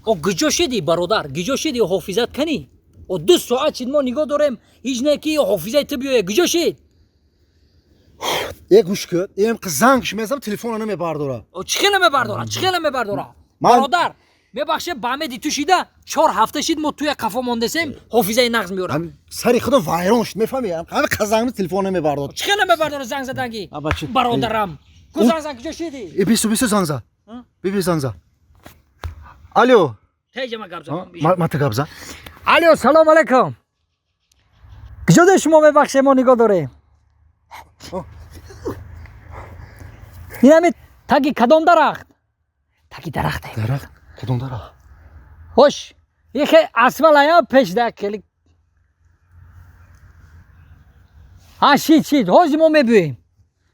О гиҷо шиди, бародар, гиҷо шиди, ҳофизат канӣ? О 2 соат шид, мо нигоҳ дорем, ҳеҷ не ки ҳофизаи ту биёя. Гиҷо шид? Е, гӯш кун, ем зангш мезам, телефона намебардора. О чӣ хел намебардора? Чӣ хел намебардора? Бародар, мебахше, ба амеди ту шида 4 ҳафта шид, мо туя қафо мондесем, ҳофизаи нағз меёрам. Сари худам вайрон шуд, мефаҳми? Ҳами қазангми, телефон намебардор. Чӣ хел намебардора занг заданги? Бародарам ку, занг зан, куҷо шиди? Э, бису, бису, занг зад, биби, занг зад. Алло. Теҷама гап зан. Ма та гап зан. Алло, салом алейкум, куҷо дори шумо? Мебахше, мо нигоҳ дорем. Инами таги кадом дарахт? Таги дарахте. Дарахт, кадом дарахт? Хош, ихе асфалая пешда хеле. Ҳа, шид, шид, ҳозир мо мебиёем.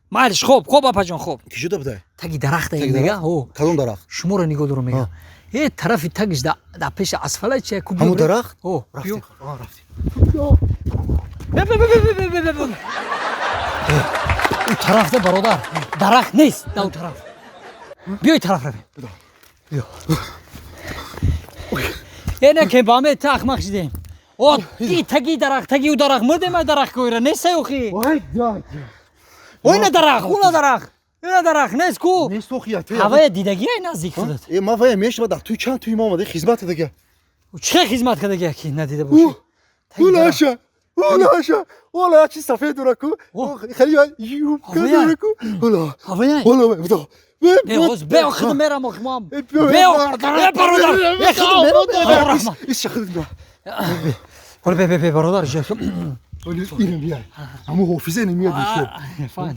Майлиш, хоб, хоб, апаҷон, хоб. Ки шуда будай? Таги дарахта мега. О. Кадом дарахт? Шуморо нигоҳ дорам, мега. Э, тарафи тагиш, да пеши асфала чи ку. Ҳамун дарахт? О. Рафтем, рафтем. У тарафда, бародар, дарахт нест, да у тараф. Биёй, тараф равем. Эна ке баме та ахмақ шидем. О, и таги дарахт, таги у дарахт мурдем, ай дарахт койра нестай охи. Ой, на дарахт, уна дарахт. Ина дарахт нест ку. Нест охи. Ҳавая дидагӣ ай наздик худат. Э, ма вая мешава, дар туй чанд туй ма омада хизмат кардага. Чӣ хизмат кардагӣ, ки надида бошӣ? Улаша. Улаша. Ола, чи сафед дора ку. Хеле юбка дора ку. Ола. Ҳавая. Ола, буда. Бе, ҳоз бе, худам мерам, охи мам. Бе, бародар. Бе, худам мерам. Ис худам. Ола, бе, бе, бе, бародар. Инам бия. Ҳаму ҳофиза намеяд ишо.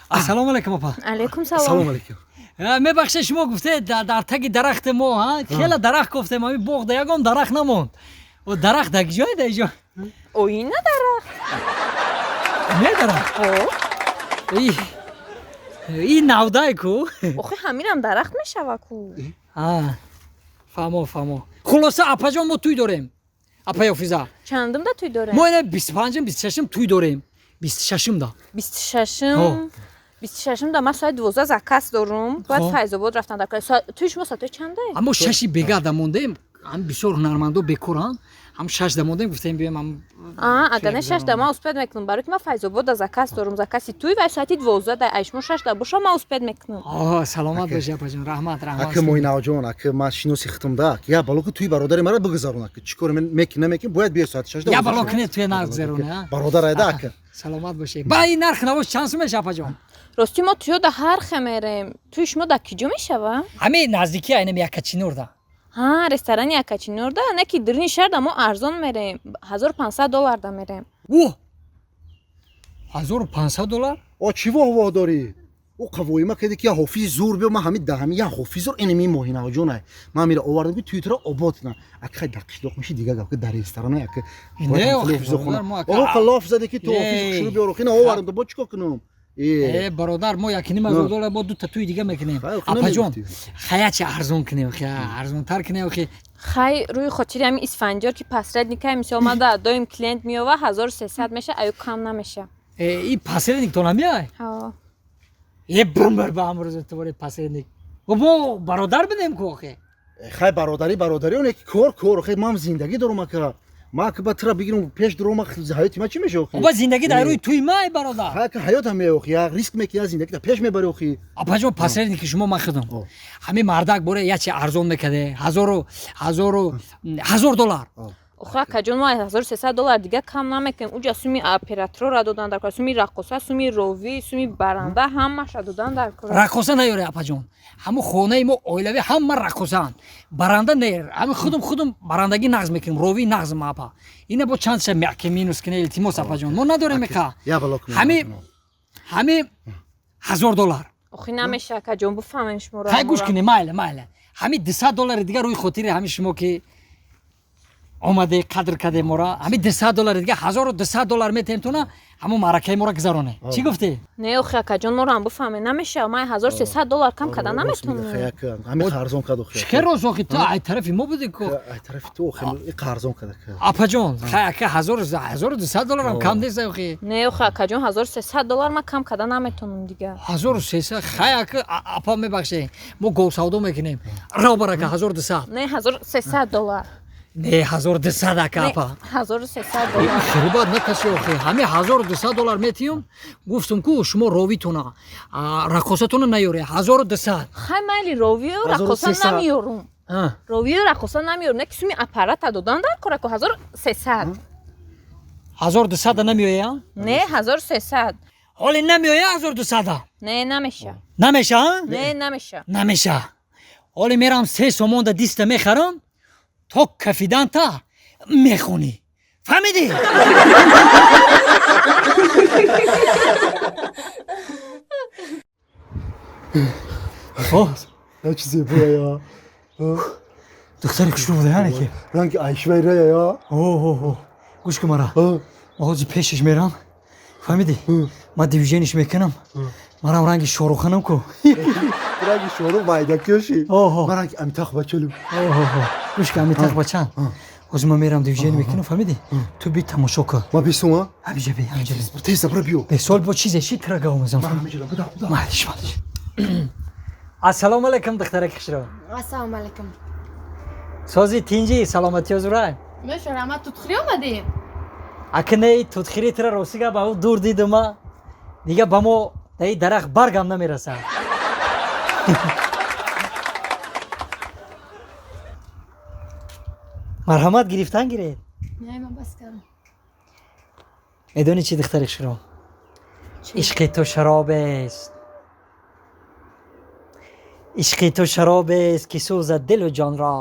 Ассалому алайкум, апа. Алайкум салом. Салом алайкум. Мебахшед, шумо гуфтед дар таги дарахти мо, хеле дарахт гуфтем, ҳамин боғда ягон дарахт намонд. Дарахт дар ҷое, дар ҷо? Оина дарахт. Не дарахт? И навдай ку. Охи, ҳаминам дарахт мешава ку. Фаҳмо, фаҳмо. Хулоса, апаҷон, мо тӯй дорем, апаи ҳофиза. Чандум да тӯй дорем? Мо ина 25-ум, 26-ум тӯй дорем, 26-ум да. 26-ум? 26-ум да ман соати 12 заказ дорум, бояд Файзобод рафтан дар. Тӯи шумо соатои чанда? Аммо шаши бега да мондем, ҳам бисёр ҳунармандо бекоранд, ҳам 6 да мондем, гуфтем биёем ҳам. Агар не, 6 да ман успеть мекунам, барои ки ман Файзобод да заказ дорум, закази тӯй ва соати 12 да, ай шумо 6 да боша, ман успеть мекунам. Саломат боши, апаҷон, раҳмат, раҳмат. Ака Моинаҷон, ака, ман шиноси хитам да, я бало ки тӯи бародари мара бигузарон, ака, чӣ кор мекин, намекин, бояд биёй соати 6 да. Я бало кине, туя нагузароне. Бародар айда, ака. Саломат бошӣ. Ба ин нарх навош чанд сум меша, апаҷон? Рости, мо туё да ҳар хе мерем. Тӯи шумо дар киҷо мешава? Ҳамин наздики, айнам Якачинурда. Ҳа, ресторани Якачинурда, не ки дирни шаҳрда мо арзон мерем, 1500 доллар да мерем. О, 1500 доллар? О, чӣ воҳ дорӣ? О, қавоима каде ки я ҳофизи зур биё, ман ҳами да ҳами я ҳофизи зур инами Моҳинаҷонай. Ман мира овардам ки туи туро обод кунам. Ака, хай, дар қишлоқ меши, дига гап, ки дар ресторана, ака. О, лоф заде ки ту ҳофизи хушрӯ биёр, хина овардам, бо чӣ кор кунам? Э, бародар, мо 1,5 ҳазор доллар, мо дута туи дига мекунем. Апаҷон, хаячи арзон кунем, арзонтар кунем охи. Хай, рӯи хотири ҳами Исфандиёр ки посредникай, мисол, мада доим клиент меова, 1300 меша, аю кам намеша. Э, и посредник то намеай? Е, бумбар ба амрӯз тубори посредник. Мо бародар бидем ку охи. Хай, бародарӣ, бародарӣ, оне ки кор, кор, охи, ман зиндагӣ дорум, ака. Ма ака ба тура бигирам, пеш дуром, ҳаёти ма чӣ меша охи? Оба, зиндагӣ дар рӯи туи май, бародар. Хай, ака, ҳаёт ҳам охи, як риск мекунӣ, я зиндагӣ пеш мебари охи. Апаҷон, посредники шумо ман худам. Ҳамин мардак боре ячи арзон мекаде, ҳазору ҳазору 1000 доллар. Охи, акаҷон, мо 1300 доллар дига кам намекунем. Уҷа суми операторра додан дар кор, суми раққоса, суми ровӣ, суми баранда, ҳамаша додан дар кор. Раққоса наёре, апаҷон, ҳамун хонаи мо оилавӣ, ҳама раққосаанд, баранда не, ҳами худум, худум барандагӣ нағз мекунем, ровӣ нағз ма, апа. Ина бо чанд ша мяке минус кине, илтимос, апаҷон, мо надорем ека. Ҳами 1000 доллар. Охи, намеша, акаҷон, буфаҳмем шуморо. Хай, гӯш кине, майла, майла, ҳами 200 доллари дига рӯи хотири ҳами шумо ки. омаде қадр каде мора. Ҳами $200 дига $1200 метем туна, ҳамон маъракаи мора гузароне. Чӣ гуфтӣ? Не, охи акаҷон, моро ҳам бифаҳме, намешава. Ман $1300 кам када наметонам. Ҳами қарзон кад охи. Чӣ роз охи, ту ай тарафи мо буди ку? Ай тарафи ту охи, и қарзон када. Апаҷон, хай ака $1200 ҳам кам нест охи. Не, охи акаҷон, $1300 ман кам када наметонам дига. 1300, хай ака, апа мебахшед, мо говсавдо мекунем. Рав барака 1200. Не, $1300. Не, $1200 ака, апа. $1300. Хеле бад накаши охи. Ҳами $1200 метиём. Гуфтум ку шумо ровитона, рақосатона наёре. 1200. Хай майли ровиё рақоса намеёрум. Ровиё рақоса намеёрум. Не ки суми аппарата додан дар кора ку 1300. 1200 намеоя? Не, 1300. Ҳоли намеоя 1200? Не, намеша. Намеша? Не, намеша. Намеша. Ҳоли мерам 3 сомонда диста мехарам. То кафиданта мехонӣ. Фаҳмидӣ? На чӣ зебоя. Духтари хушрӯ буда, яъне ки? Ранги Айшвайрая. О, гӯш кун мара. Ман ҳозир пешаш мерам. Фаҳмидӣ? Ман дивижениш мекунам. Манам ранги Шоруханам ку. Ранги Шорух майдакёши. Ман ранги Амитах бачалум. Гӯш кун, Амитах бачан. Ҳозир ман мерам дивижени мекунам, фаҳмидӣ? Ту би тамошо кун. Ман бисум, а? Ҳамиҷа би, ҳамиҷа би. Тез забра биё. Бесол бо чизе ши тира гав мезанам. Ман ҳамиҷа буда, буда. Малиш, малиш. Ассалому алайкум, духтараки хушрӯ. Ассалому алайкум. Сози тинҷи, саломатӣ ҳузурай. Мешарама, тутхирӣ омадӣ? Ака не, тутхирӣ тира рости гап ав дур дидума. Дига ба мо дар дарахт баргам намерасад. Марҳамат, гирифтан гиред. Не, ман бас кардам. Медонӣ чӣ, духтари хушрӯ? Ишқи ту шаробест. Ишқи ту шаробест ки сӯзад дилу ҷонро.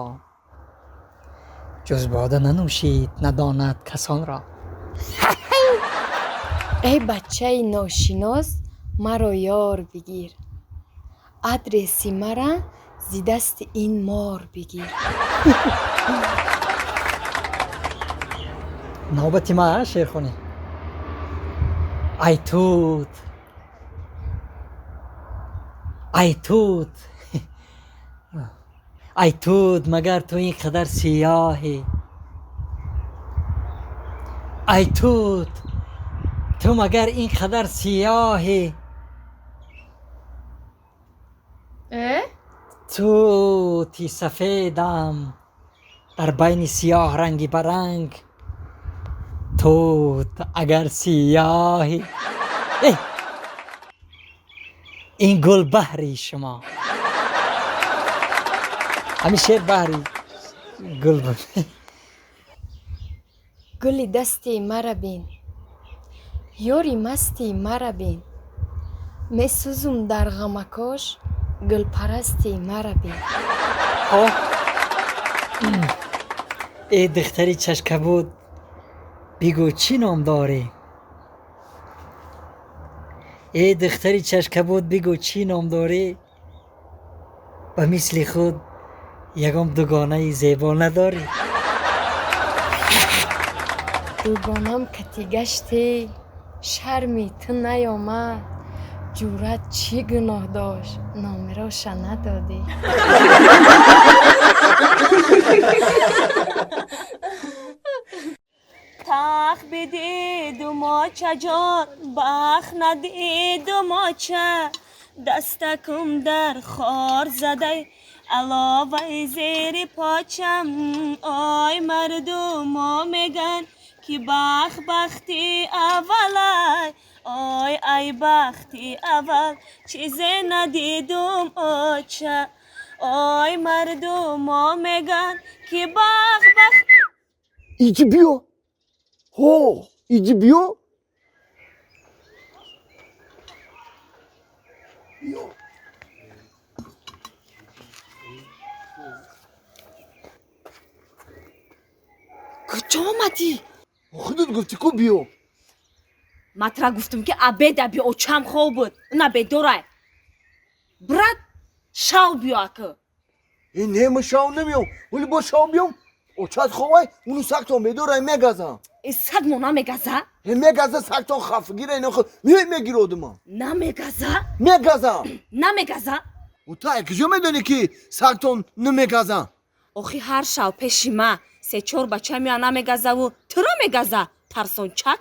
Ҷуз бода нанӯшид надонад касонро. Эй бачаи ношинос, маро ёр бигир. Адреси мара зи дасти ин мор бигир. Навбати ма шеърхонӣ. Ай тут, ай тут, ай тут, магар ту ин қадар сиёҳӣ? Ай тут, ту магар ин қадар сиёҳӣ? Тути сафедам дар байни сиёҳ ранги баранг. Тут агар сиёҳӣ. Ин гул баҳри шумо. Ҳамин шеър баҳри гул буд. Гули дасти мара бин, ёри масти мара бин, месӯзум дар ғамакош, гулпарасти мара бин. Э духтари чашкабуд, бигӯ чӣ ном дорӣ? Э духтари чашкабуд, бигӯ чӣ ном дорӣ? Ба мисли худ ягон дугонаи зебо надорӣ. Дугонам кати гаштӣ, шарми ту наёмад, ҷуръат чӣ гуноҳ дошт, номероша надодӣ. Тах бидиду моча ҷон, бах надиду моча, дастакум дар хор задай, аловаи зери почам. Ой мардумо меган ки бах бахти аввалай, ой ай бахти аввал чизе надидум оча. Ой мардумо меган ки бах бах. Иҷи биё. Ҳо, иҷи биё. Биё. Куҷо омадӣ? Худат гуфтӣ ку биё. Ман тра гуфтум ки абеда биё, очам хоб буд. На бедорай. Брат, шав биё ака. Э, не, ман шав намеём. Вале бо шав биём, Очат ховай, уну сагтон бедорай мегаза. Э, саг мо намегаза? Э, мегаза, сагтон хафгира, ино хо мегиродума. Намегаза? Мегаза. Намегаза? У та куҷо медонӣ ки сагтон намегаза? Охи ҳар шав пеши ма се-чор бача мея, намегазаву туро мегаза, тарсончак.